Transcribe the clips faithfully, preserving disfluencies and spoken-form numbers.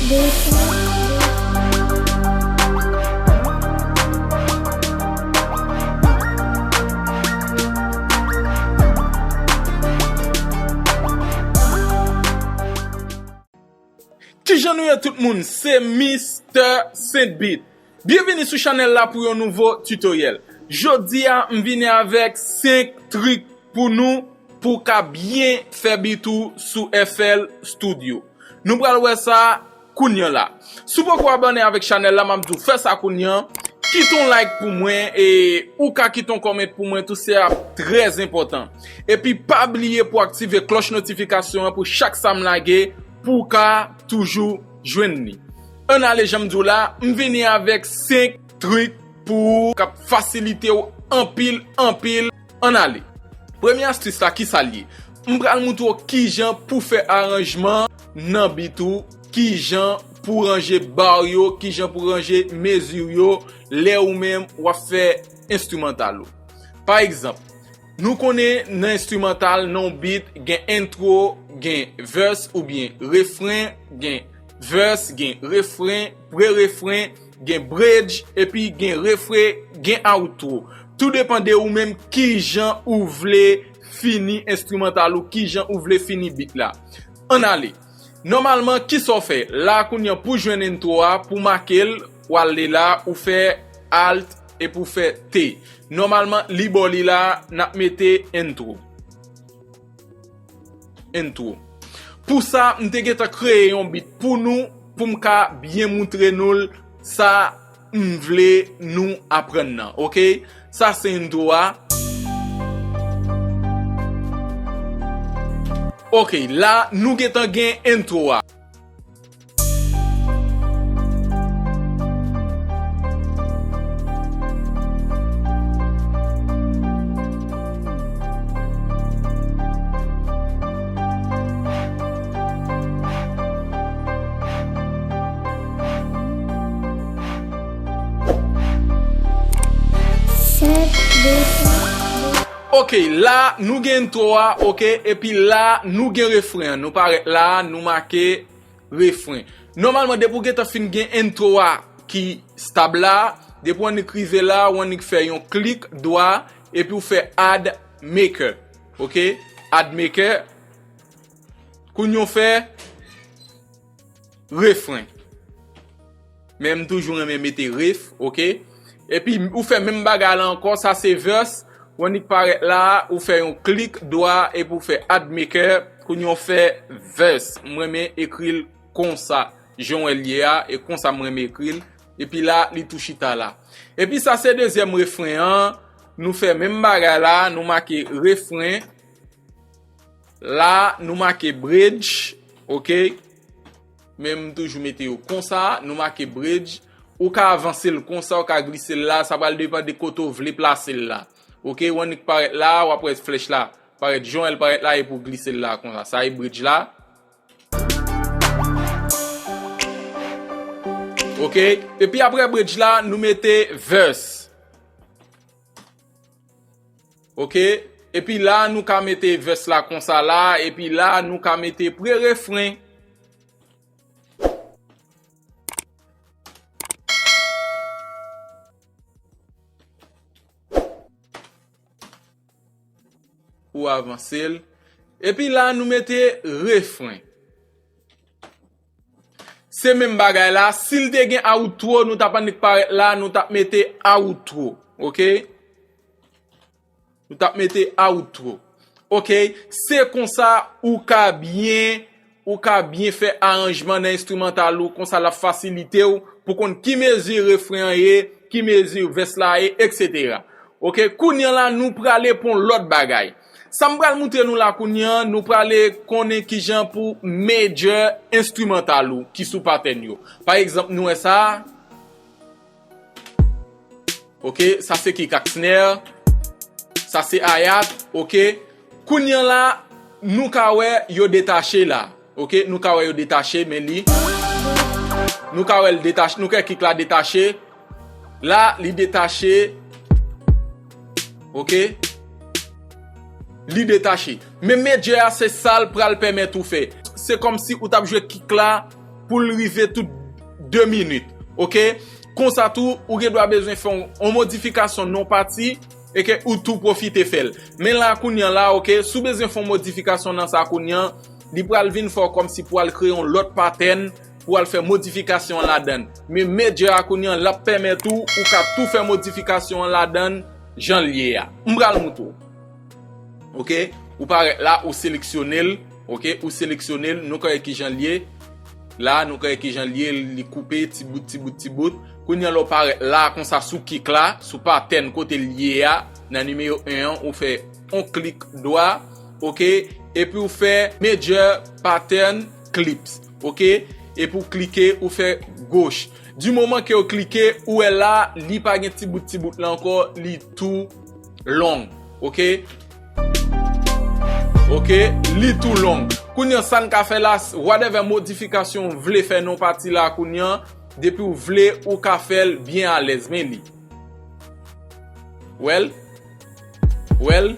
Kijan nou ye tout moun? Se Mister Saint Beat. Byenvini sou chanèl la pou yon nouvo tutoriel. Jodi a, m vini avèk senk trik pou nou, pou w ka byen fè beat ou sou F L Studio. Nou pral wè sa kounye a la. Si w poko abòne avèk chanèl la, m ap di w fè sa kounye a. Kite yon like pou mwen, e ou ka kite yon comment pou mwen tou, se ap trè enpòtan. Epi pa bliye pou aktive klòch notifikasyon an pou chak sa m lage, pou w ka toujou jwenn li. Ann ale, jan m di w la, m vini avèk senk trik pou w k ap fasilite w anpil, anpil. Ann ale. Premye astis la, ki sa l ye? M pral moutre w kijan pou fè aranjman nan beat ou, kijan pou ranje bar yo, kijan pou ranje mezi yo, lè ou menm w ap fè enstrimantal ou. Pa egzanp, nou konnen nan enstrimantal, nan yon beat, gen intro, gen verse oubyen refren, gen verse, gen refren, pre-refren, gen bridge, epi gen refren, gen outro. Tou depann de ou menm kijan ou vle fini enstrimantal ou, kijan ou vle fini beat la. Ann ale. Nòmalman, kisa w fè? La kounye a, pou jwenn intro a, pou make l, w ale la, ou fè Alt epi w fè T. Nòmalman, li ba w li la, n ap mete intro. Intro. Pou sa, m te gentan kreye yon beat pou nou, pou m ka byen moutre nou l, sa m vle nou aprann nan, oke? Sa se intro a. Oke, la nou gentan gen intro a. Oke, la nou gen intro a, oke, epi la nou gen refren an. Nou parèt la, nou make refren. Nòmalman, depi w gentan fin gen intro a ki stab la, depi w annik rive la, w annik fè yon klik dwa, epi w fè add maker. Oke? Add maker. Kounye a w fè refren. Men m toujou renmen mete ref, oke? Epi ou fè menm bagay la ankò, sa se verse, w annik parèt la, ou fè yon klik dwa epi w fè add maker, kounye a w fè verse. M renmen ekri l konsa, jan w wè l ye a, e konsa m renmen ekri l. Epi la, li tou chita la. Epi sa se dezyèm refren an, nou fè menm bagay la, nou make refren. La, nou make bridge, oke? Men m toujou mete yo konsa, nou make bridge. Ou ka avanse l konsa, ou ka glise l la, sa pral depann de kote w vle plase l la. Oke, w annik parèt la, w ap wè flèch la parèt, jan l parèt la, epi w glise l la konsa. Sa e bridge la. Oke, epi apre bridge la, nou mete verse. Oke, epi la, nou ka mete verse la konsa la, epi la, nou ka mete pre-refren. Ou avanse l. Epi la, nou mete refren. Se menm bagay la. Si l te gen outro, nou t ap annik parèt la, nou t ap mete outro. Oke? Nou t ap mete outro. Oke? Se konsa ou ka byen, ou ka byen fè aranjman nan enstrimantal ou, konsa l ap fasilite w pou konn ki mezi refren an ye, ki mezi vès la ye, etsetera. Oke, kounye a la, nou prale pou yon lòt bagay. Sa m pral moutre nou la kounye a, nou prale konnen kijan pou major enstrimantal ou ki sou patèn yo. Pa egzanp, nou wè sa a. Oke, sa se kick ak snare. Sa se hi-hat, oke. Kounye a la, nou ka wè yo detache la. Oke, nou ka wè yo detache, men li. Nou ka wè l detache, nou ka wè kick la detache. La, li detache. Oke. Li detache. Men major a, se sa l pral pèmèt ou fè. Se kòmsi ou t ap jwe kick la pou l rive tout de minit. Oke? Konsa tou, ou gen dwa bezwen fè yon, yon modifikasyon nan yon pati e ke ou tou pwofite fè l. Men la kounye an la, oke, si w bezwen fè yon modifikasyon nan sa kounye an, li pral vin fè w kòmsi pou al kreye yon lòt patèn, pou al fè modifikasyon an ladan l. Men Major a kounye an, l ap pèmèt ou, ou ka tou fè modifikasyon an ladan l jan l ye a. M pral moutre w. Oke? Ou parèt la, ou seleksyone l. Oke? Ou seleksyone l. Nou ka wè kijan l ye. La, nou ka wè kijan l ye. Li koupe ti bout, ti bout, ti bout. Kounye an, lè w parèt la, konsa sou kik la, sou patèn kote l ye a, nan nimewo en an, ou fè on klik dwa. Oke? Epi ou fè Major Pattern Clips. Oke? Epi ou klike, ou fè goch. Di moman ke ou klike, ou wè la, li pa gen ti bout, ti bout la ankò, li tou long. Oke? Oke? Li tou long. Kounye an, sa n ka fè la, whatever modifikasyon w vle fè nan pati la, kounye an, depi w vle, ou ka fè l byen alèz. Men li. Well, well,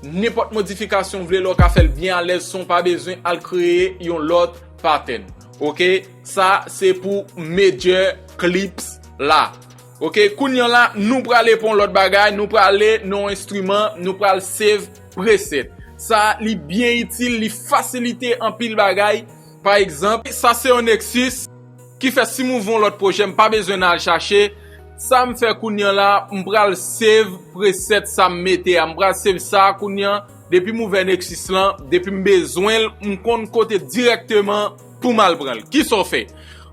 nenpòt modifikasyon w vle la, w ka fè l byen alèz san w pa bezwen al kreye yon lòt patèn. Oke? Sa se pou Major Clips la. Oke? Kounye an la, nou prale pou yon lòt bagay, nou prale nan yon enstriman, nou pral save preset. Sa, li byen itil, li fasilite anpil bagay. Pa egzanp, sa se yon Nexus. Ki fè si m ouvè yon lòt pwojè, m pa bezwen al chache. Sa m fè kounye an la, m pral save preset sa m mete a. M pral save sa kounye an. Depi m ouvè Nexus lan, depi m bezwen l, m konn kote dirèkteman pou m al pran l. Kisa w fè?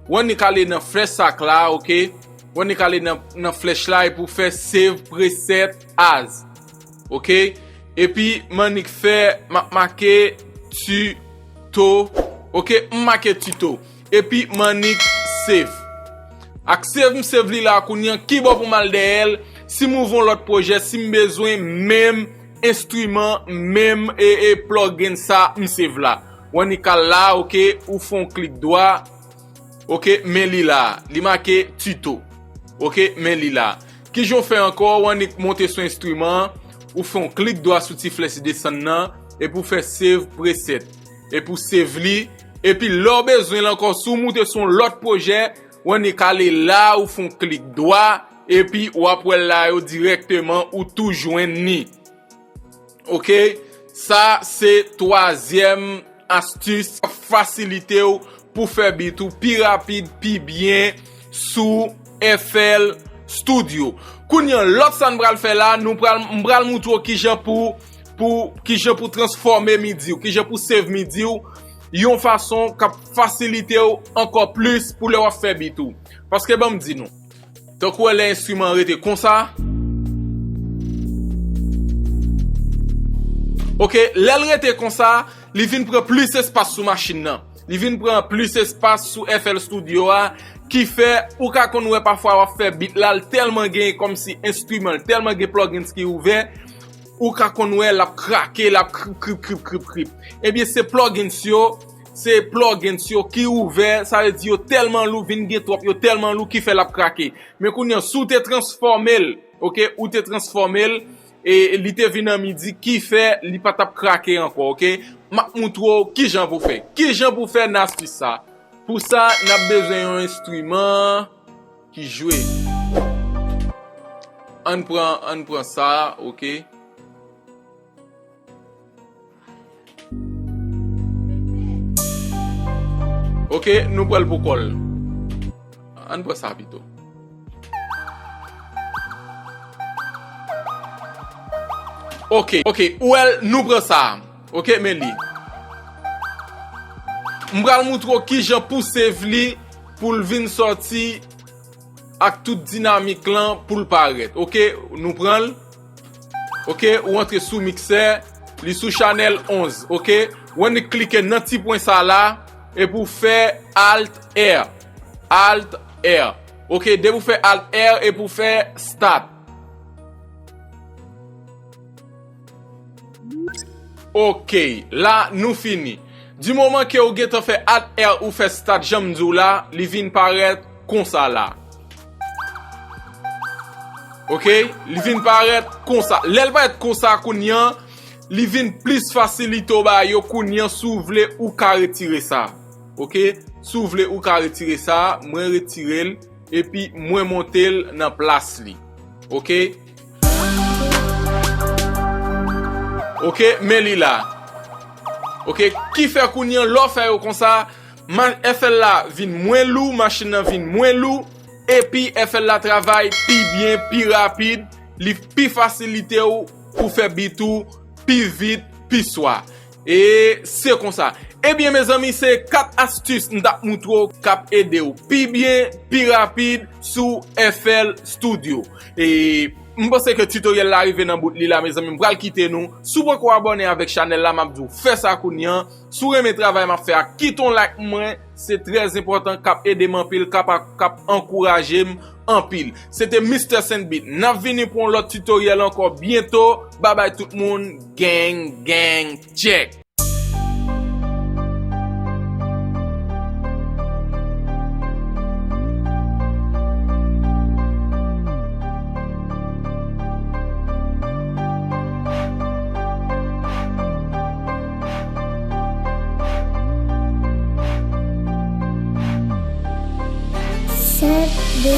W annik ale nan flèch sa k la, oke? W annik ale nan, nan flèch la epi w fè save preset as. Oke? Epi m annik fè, m ap make tuto. Oke? M make tuto. Epi m annik save. Ak save m save li la kounye an, kibò pou m al dèyè l, si m ouvè yon lòt pwojè, si m bezwen menm enstriman, menm e, e plugin sa m save la. W annik al la, oke, ou fè yon klik dwa, oke, men li la, li make tuto. Oke, men li la. Kijan w fè ankò, w annik monte sou enstriman an, ou fè yon klik dwa sou ti flèch desann nan, epi w fè save preset. Epi w save li, epi lè w bezwen l ankò, si w moute sou yon lòt pwojè, w annik ale la, ou fè yon klik dwa, epi w ap wè l la yo dirèkteman, ou tou jwenn li. Oke? Sa se twazyèm astis k ap fasilite w pou fè bit ou pi rapid, pi byen sou F L Studio. Kounye an, lòt sa n pral fè la, nou pral, m pral moutre w kijan pou, pou, kijan pou transfòme midi w, kijan pou save midi w, yon fason k ap fasilite w ankò plis pou lè w ap fè bit ou. Paske ban m di nou, tankou wè lè enstriman an rete konsa. Oke, lè l rete konsa, li vin pran plis espas sou machin nan. Li vin pran plis espas sou F L Studio a, ki fè ou ka konn wè pafwa w ap fè bit la, l tèlman gen kòmsi enstriman, l tèlman gen plugins ki ouvè, ou ka konn wè l ap krake, l ap krip, krip, krip, krip, krip. Ebyen, se plugins yo, se plugins yo ki ouvè, sa vle di yo tèlman lou, vin gen twòp, yo tèlman lou ki fè l ap krake. Men kounye an, si w te transfòme l, oke, ou te transfòme l, e li te vin an midi, ki fè li pa t ap krake ankò, oke? M ap moutre w kijan pou fè. Kijan pou fè nan astis sa. Pou sa, n ap bezwen yon enstriman ki jwe. Ann pran, ann pran sa, oke? Oke, nou pran l pou kò l. Ann pran sa pito. Oke, oke, ou wè l, nou pran sa. Oke, men li. M pral moutre w kijan pou save li pou l vin sòti ak tout dinamik lan pou l parèt. Oke, nou pran l. Oke, ou antre sou miksè, li sou chanèl onz, oke? Ou annik klike nan ti pwen sa la, epi w fè Alt R. Alt R. Oke, depi w fè Alt R, epi w fè Start. Oke, la nou fini. Di moman ke ou gentan fè Alt R, ou fè Start, jan m di w la, li vin parèt konsa la. Oke, li vin parèt konsa. Lè l parèt konsa kounye an, li vin plis fasilite w ba yo kounye an, si w vle ou ka retire sa. Oke, Si w vle, ou ka retire sa, mwen retire l, epi mwen monte l nan plas li. Oke? Oke, men li la. Oke, ki fè kounye an, lè w fè yo konsa, ma-, F L la vin mwen lou, machin nan vin mwen lou, epi F L la travay pi byen, pi rapid, li pi fasilite w pou fè bit ou pi vit, pi swa. E se konsa. Ebyen, mezanmi, se kat astis m t ap moutre w k ap ede w pi byen, pi rapid sou F L Studio. E m panse ke tutoriel la rive nan bout li la, mezanmi. M pral kite nou. Si w poko abòne avèk chanèl la, m ap di w fè sa kounye an. Si w renmen travay m ap fè a, kite yon like mwen. Se trè enpòtan, k ap ede m anpil, k ap, k ap ankouraje m anpil. Se te Mister Saint Beat. N ap vini pou yon lòt tutoriel ankò byento. Babay tout moun. Gang, gang, check. Sèt de